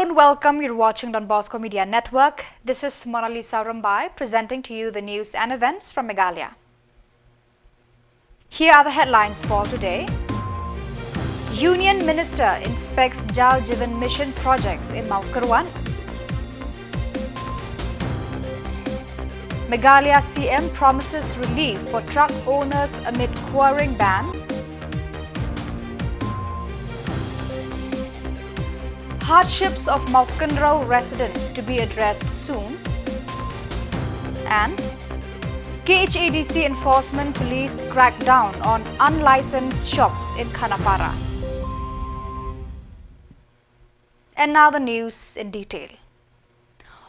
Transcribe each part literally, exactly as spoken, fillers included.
And welcome, you're watching Don Bosco Media Network. This is Mona Lisa Rumbai presenting to you the news and events from Meghalaya. Here are the headlines for today. Union Minister inspects Jal Jeevan Mission projects in Mawkyrwat. Meghalaya C M promises relief for truck owners amid quarrying ban. Hardships of Mawkynrew residents to be addressed soon. And K H A D C enforcement police crackdown on unlicensed shops in Khanapara. And now the news in detail.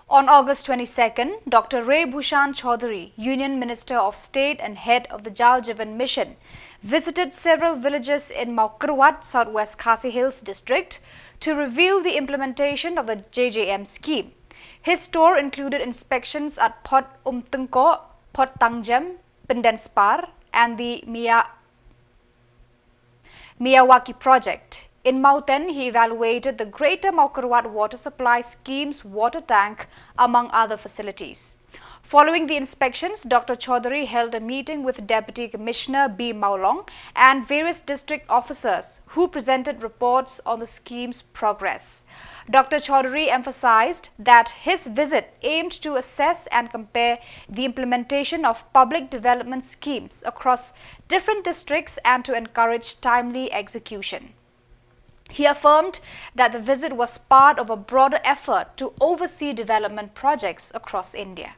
On August twenty-second, Doctor Ray Bhushan Chaudhary, Union Minister of State and head of the Jal Jeevan Mission, visited several villages in Mawkyrwat, Southwest Khasi Hills District, to review the implementation of the J J M scheme. His tour included inspections at Phot Umtyngkoh, Phot Tangjem, Pyndenspar, and the Mia Miyawaki project. In Mawten, he evaluated the Greater Mawkyrwat Water Supply Scheme's water tank, among other facilities. Following the inspections, Doctor Chaudhary held a meeting with Deputy Commissioner B Mawlong and various district officers who presented reports on the scheme's progress. Doctor Chaudhary emphasized that his visit aimed to assess and compare the implementation of public development schemes across different districts and to encourage timely execution. He affirmed that the visit was part of a broader effort to oversee development projects across India.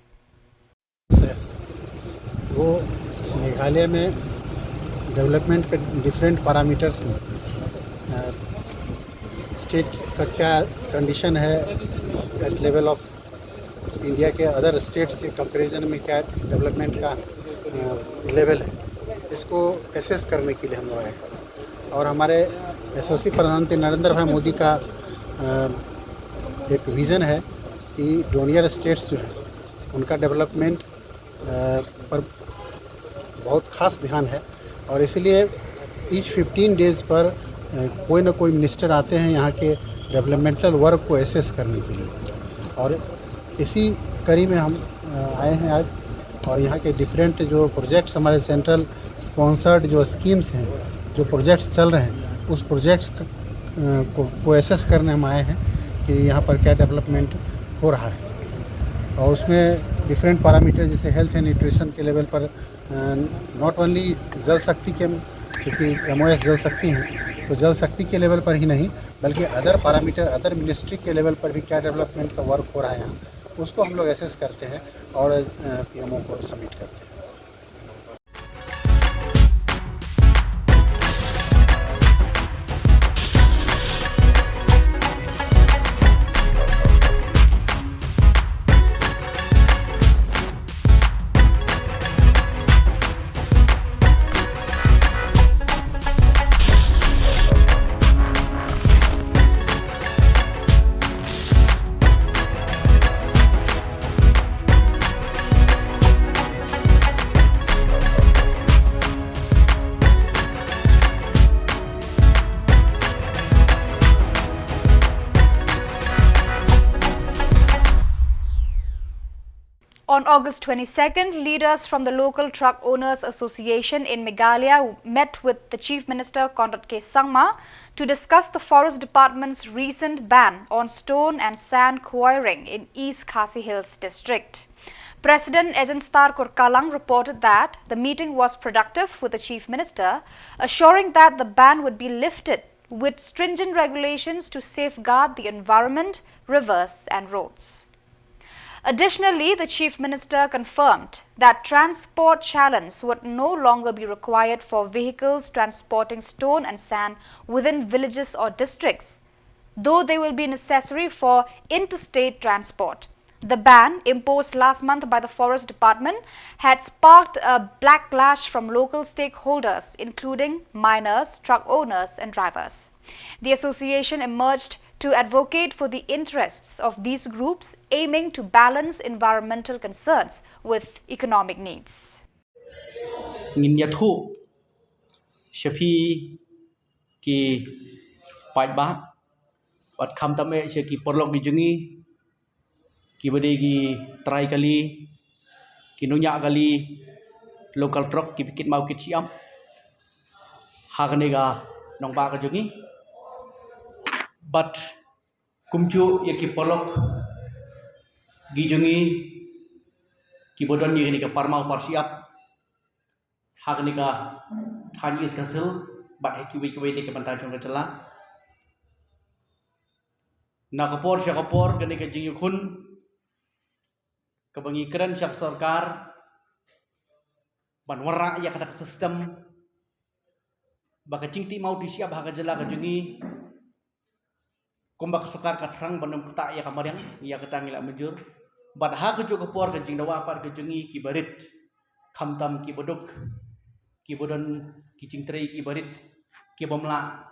वो मेघालय में डेवलपमेंट के डिफरेंट पैरामीटर्स में स्टेट का क्या कंडीशन है एट लेवल ऑफ इंडिया के अदर स्टेट्स के कंपैरिजन में क्या डेवलपमेंट का लेवल है, इसको एसेस करने के लिए हम लोग आए हैं। और हमारे यशस्वी प्रधानमंत्री नरेंद्र भाई मोदी का अ, एक विज़न है कि डोनियर स्टेट्स जो हैं उनका डेवलपमेंट पर बहुत खास ध्यान है और इसीलिए ईच फिफ्टीन डेज पर अ, कोई ना कोई मिनिस्टर आते हैं यहाँ के डेवलपमेंटल वर्क को एसेस करने के लिए। और इसी कड़ी में हम अ, आए हैं आज और यहाँ के डिफरेंट जो प्रोजेक्ट्स हमारे सेंट्रल स्पॉन्सर्ड जो स्कीम्स हैं, जो प्रोजेक्ट्स चल रहे हैं, उस प्रोजेक्ट्स क-, अ, को, को एसेस करने हम आए हैं कि यहाँ पर क्या डेवलपमेंट हो रहा है। और उसमें डिफरेंट पैरामीटर जैसे हेल्थ एंड न्यूट्रिशन के लेवल पर नॉट ओनली जल शक्ति के, क्योंकि एमओएस जल शक्ति हैं, तो जल शक्ति के लेवल पर ही नहीं बल्कि अदर पैरामीटर, अदर मिनिस्ट्री के लेवल पर भी क्या डेवलपमेंट का वर्क हो रहा है यहाँ, उसको हम लोग एसेस करते हैं और पीएमओ को सबमिट करते हैं। On August twenty-second, leaders from the local Truck Owners Association in Meghalaya met with the Chief Minister Conrad K Sangma to discuss the Forest Department's recent ban on stone and sand quarrying in East Khasi Hills district. President Ejen Star Kurkalang reported that the meeting was productive, with the Chief Minister assuring that the ban would be lifted with stringent regulations to safeguard the environment, rivers and roads. Additionally, the Chief Minister confirmed that transport challans would no longer be required for vehicles transporting stone and sand within villages or districts, though they will be necessary for interstate transport. The ban, imposed last month by the Forest Department, had sparked a backlash from local stakeholders, including miners, truck owners, and drivers. The association emerged to advocate for the interests of these groups, aiming to balance environmental concerns with economic needs. Ngin ïathuh sha phi ki paidbah Bad khamtam eh sha ki paralok ki jong ngi, kiba dei ki trai kali, ki nongñiah kali, local truck, kiba kit maw kit shyiap ha kane ka nongbah ka jong ngi. Bad kumjuh ïa ki paralok ki jong ngi, kiba don ïa kane ka parmaw parshyiap ha kane ka thaiñ East Khasi Hills bad ha kiwei kiwei de ki bynta jong ka jylla. Na ka por sha ka por, kane ka jingïakhun kaba ngi kren sha ka sorkar ban wanrah ïa kata ka system ba ka jingtih maw tih shyiap ha ka jylla ka jong ngi, kumba ka sorkar ka thrang ban ym ktah ïa ka mariang, ïa kata ngi la mynjur. Bad ha kajuh ka por, ka jingdawa pat ka jong ngi kiba rit, khamtam kiba duk, kiba don ki jingtrei kiba rit, kibym lah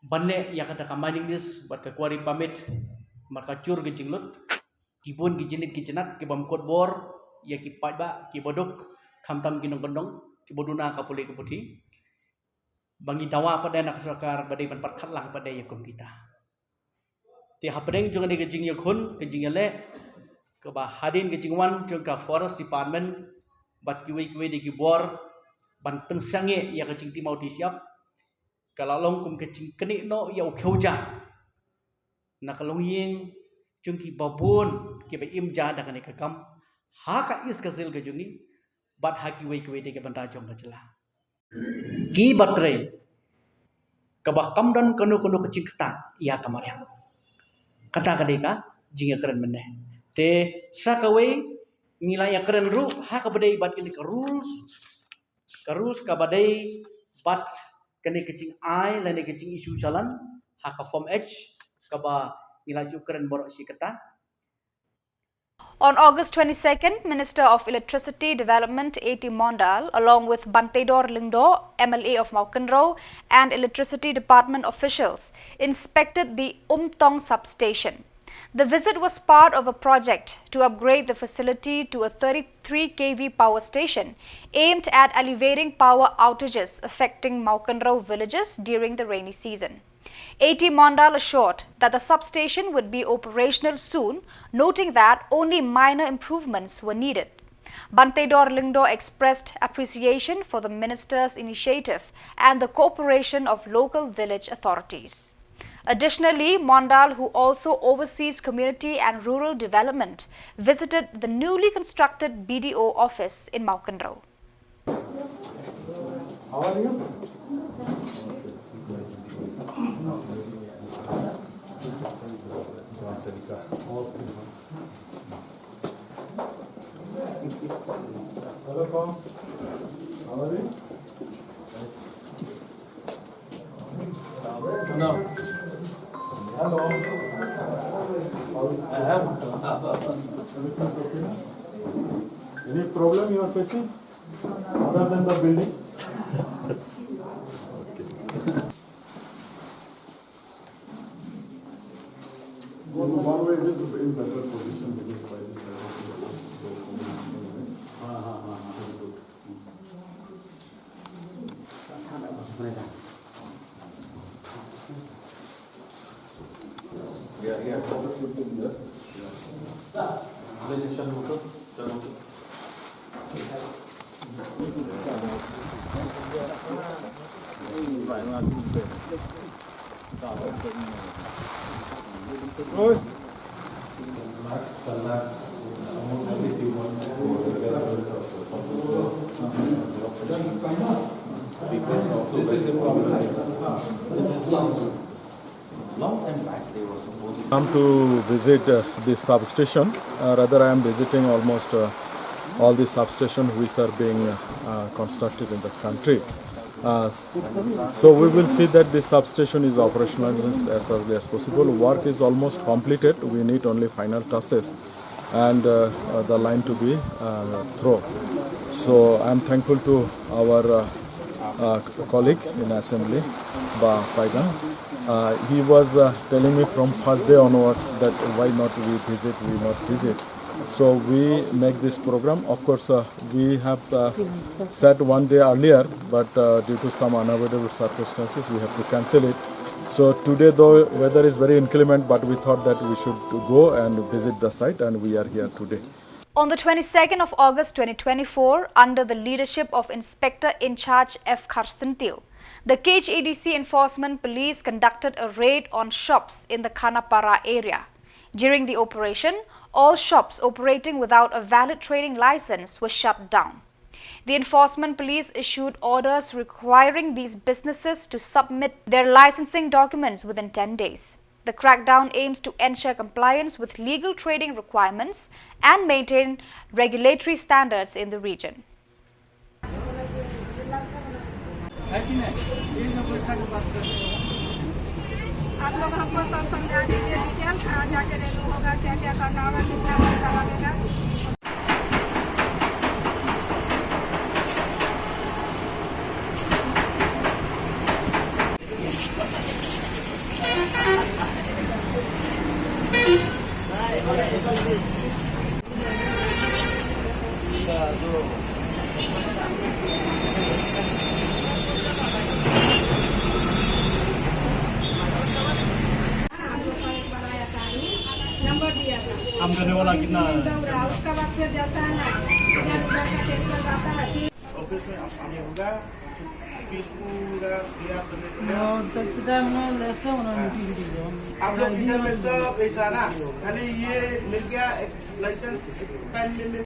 ban leh ïa kata ka mining lease bad ka quarry permit, namar ka jur ka jinglut, ki bun ki jingit ki jingat kibym kut bor ïa ki paidbah kiba duk, khamtam ki nongkyndong kiba duna ka pule ka puthi. Ba ngi dawa pat de na ka sorkar ba dei ban pyrkhat lang pat de ïa kum kita. Te hapdeng jong kane ka jingïakhun, ka jingïaleh, kaba hadien ka jingwan jong ka Forest Department bad kiwei kiwei de ki bor ban pynsangeh ïa ka jingtih maw tih shyiap, ka la long kum ka jingknieh noh ïa u khiew ja na ka longïing jong kiba bun kiba im ja da kane ka kam ha ka East Khasi Hills ka jong ngi bad ha kiwei kiwei de ki bynta jong ka jylla. Kiba trei, kaba kam don kano kano ka jingktah ïa ka mariang. Kata ka dei ka jingïakren mynne. Te sa kawei ngi la ïakren ruh ha kaba dei bad kane ka rules, ka rules kaba dei bad kane ka jingai lane ka jing-issue challan ha ka Form H kaba ngi la ju kren baroh shi katta. On August twenty-second, Minister of Electricity Development A T Mondal, along with Banteidor Lyngdoh, M L A of Mawkynrew, and Electricity Department officials inspected the Umtong substation. The visit was part of a project to upgrade the facility to a thirty-three K V power station aimed at alleviating power outages affecting Mawkynrew villages during the rainy season. A T Mondal assured that the substation would be operational soon, noting that only minor improvements were needed. Banteidor Lyngdoh expressed appreciation for the minister's initiative and the cooperation of local village authorities. Additionally, Mondal, who also oversees community and rural development, visited the newly constructed B D O office in Mawkynrew. How are you? Hello, Tom. How are you? No. Hello. I have. Everything okay? Any problem you are facing? Other than the building? One way it is in better position because by this side of the road, so, ah, ah, ah, ah. Yeah, yeah. Long time back, they were supposed to come to visit, uh, this substation. Uh, rather, I am visiting almost, uh, all the substations which are being, uh, constructed in the country. Uh, so we will see that this substation is operationalized as early as possible. Work is almost completed. We need only final touches and, uh, uh, the line to be, uh, through. So I'm thankful to our, uh, uh, colleague in assembly, Bah Paigang. Uh, he was, uh, telling me from first day onwards that why not we visit, we not visit. So we make this program. Of course, uh, we have, uh, set one day earlier, but, uh, due to some unavoidable circumstances, we have to cancel it. So today, though weather is very inclement, but we thought that we should go and visit the site, and we are here today. On the twenty-second of August twenty twenty-four, under the leadership of Inspector in Charge F Kharsyntiew, the K H A D C enforcement police conducted a raid on shops in the Khanapara area. During the operation, all shops operating without a valid trading license were shut down. The enforcement police issued orders requiring these businesses to submit their licensing documents within ten days. The crackdown aims to ensure compliance with legal trading requirements and maintain regulatory standards in the region. है कि नहीं? ये जो पैसा की बात कर रहे हो। आप लोग हमको सब समझा दीजिए, डिटेल कहाँ जाके रेनू होगा, क्या क्या करना होगा, कितना पैसा लगेगा। हम देने वाला कितना है? उसका बाद फिर जाता है ना, इधर उधर का टेंशन रहता है। ऑफिस में आप आने होगा, पीसफुल होगा, बिहेव करने को होगा। आप लोग इधर में सब ऐसा ना, खाली ये मिल गया, एक लाइसेंस टाइम में मिल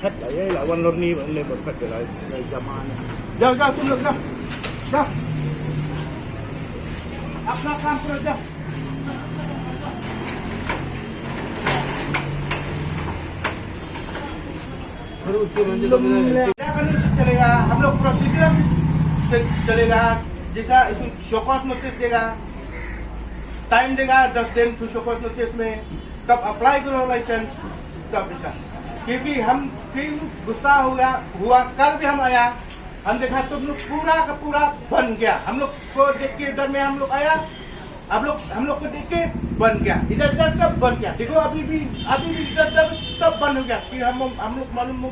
Khát lại là quanh lor ni, bạn lên một phát lại, lại jam ăn. Jao, jao, tum lok, jao. Jao. Apna kaam karo, jao. क्या कानून से चलेगा, हम लोग प्रोसीजर से चलेगा, जैसा इसको शो कॉज नोटिस देगा, टाइम देगा दस दिन, फिर शो कॉज नोटिस में तब अप्लाई करो लाइसेंस, तब ऐसा। क्योंकि हम फिर गुस्सा हुआ, हुआ, कल भी हम आया, हम देखा तुम लोग पूरा का पूरा बन गया, हम लोग को देख के डर में हम लोग आया, आप लोग, हम लोग को देख के बन गया, इधर उधर सब बन गया। देखो अभी भी, अभी भी इधर उधर सब बंद हो गया कि हम, हम लोग मालूम हो,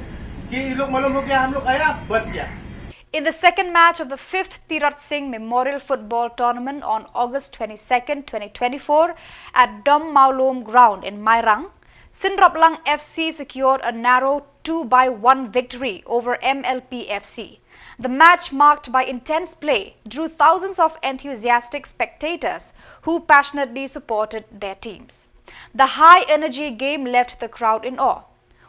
कि ये लोग मालूम हो गया, हम लोग आया, बंद गया। In the second match of the fifth Tirot Singh Memorial Football Tournament on August twenty-second, twenty twenty-four, at Dom Mawlum Ground in Mairang, Synroplang F C secured a narrow two by one victory over M L P F C. The match, marked by intense play, drew thousands of enthusiastic spectators who passionately supported their teams. The high-energy game left the crowd in awe.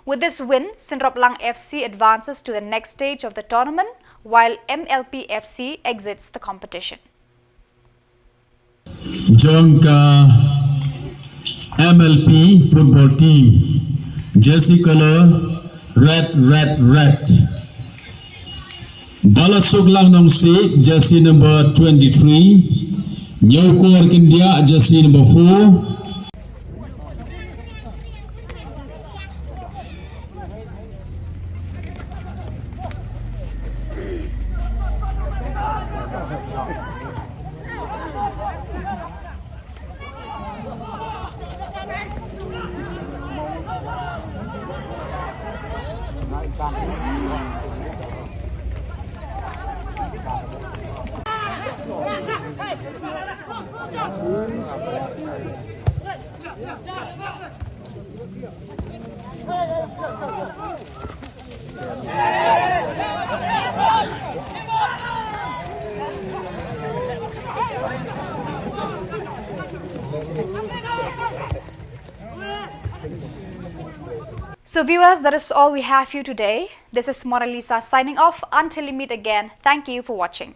With this win, Synroplang F C advances to the next stage of the tournament, while M L P F C exits the competition. Jong ka M L P football team, jersey color red, red, red. Balasuklang Nongsi, jersey number twenty-three. Nyokor Kindia, jersey number four. So viewers, that is all we have for you today. This is Mona Lisa signing off. Until we meet again, thank you for watching.